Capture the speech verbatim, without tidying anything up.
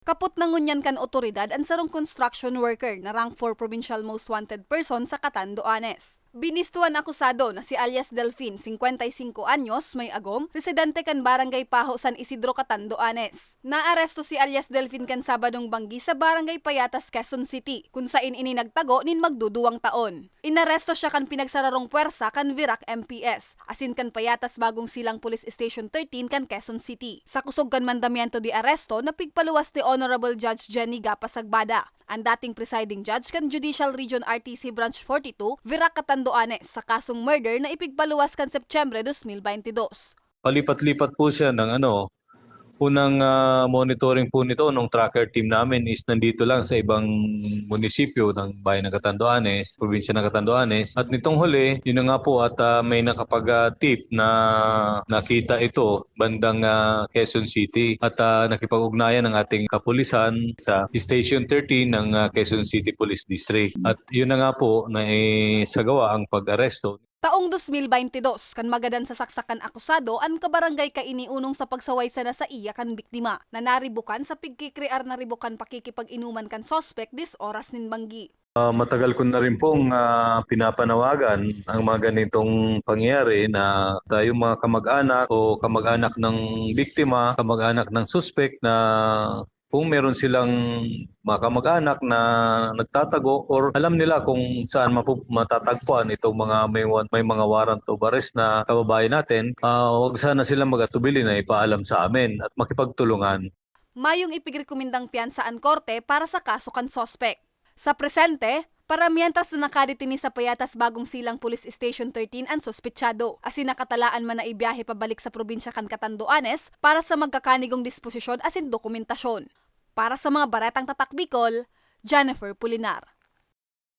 Kapot na ngunyan kan otoridad an sarong construction worker na rank four provincial most wanted person sa Catanduanes. Binisto an akusado na si alias Delfin, singkwenta y singko anyos, may agom, residente kan Barangay Paho, San Isidro, Catanduanes. Naaresto si alias Delfin kan Sabadong banggi sa Barangay Payatas, Quezon City, kun sain ini nagtago nin magduduwang taon. Inaresto siya kan pinagsararong pwersa kan Virac M P S asin kan Payatas Bagong Silang Police Station thirteen kan Quezon City. Sa kusog kan mandamiento de aresto na pigpaluwas ni Honorable Judge Jenny Gapa Sagbada, an dating presiding judge kan Judicial Region R T C Branch forty-two, Virac, Catanduanes, sa kasong murder na ipigpaluwas kan Setyembre dos mil baynte dos. Palipat-lipat po siya ng ano, unang, ah, monitoring po nito nung tracker team namin is nandito lang sa ibang munisipyo ng Bayan ng Catanduanes, probinsya ng Catanduanes. At nitong huli, yun na nga po at, ah, may nakapag, ah, tip na nakita ito bandang, ah, Quezon City. At, ah, nakipag-ugnayan ang ating kapulisan sa Station thirteen ng, ah, Quezon City Police District. At yun na nga po, naisagawa ang pag-aresto. Taong dos mil baynte dos, kan magadan sa saksak kan akusado an kabarangay kaini unong sa pagsaway sana saiya kan biktima, na naribukan sa pigkikrear na ribukan pakikipag-inuman kan suspek dis oras nin banggi. Ah, matagal ko na rin pong, ah, pinapanawagan ang mga ganitong pangyayari na tayong mga kamag-anak o kamag-anak ng biktima, kamag-anak ng suspek na kung meron silang mga kamag-anak na nagtatago or alam nila kung saan mapu-, matatagpuan itong mga may wa-, may mga warrant of arrest na kababayan natin, ah, huwag sana sila mag-atubili na ipaalam sa amin at makipagtulungan. Mayong ipigrekomendang piyansa an korte para sa kaso kan suspek. Sa presente, para mientras na nakadeteni sa Payatas Bagong Silang Police Station thirteen an suspetsado, asin nakatalaan man na ibiyahe pabalik sa probinsya kan Catanduanes para sa magkakanigong disposisyon asin dokumentasyon. Para sa mga Baretang Tatak Bicol, Jennifer Pulinar.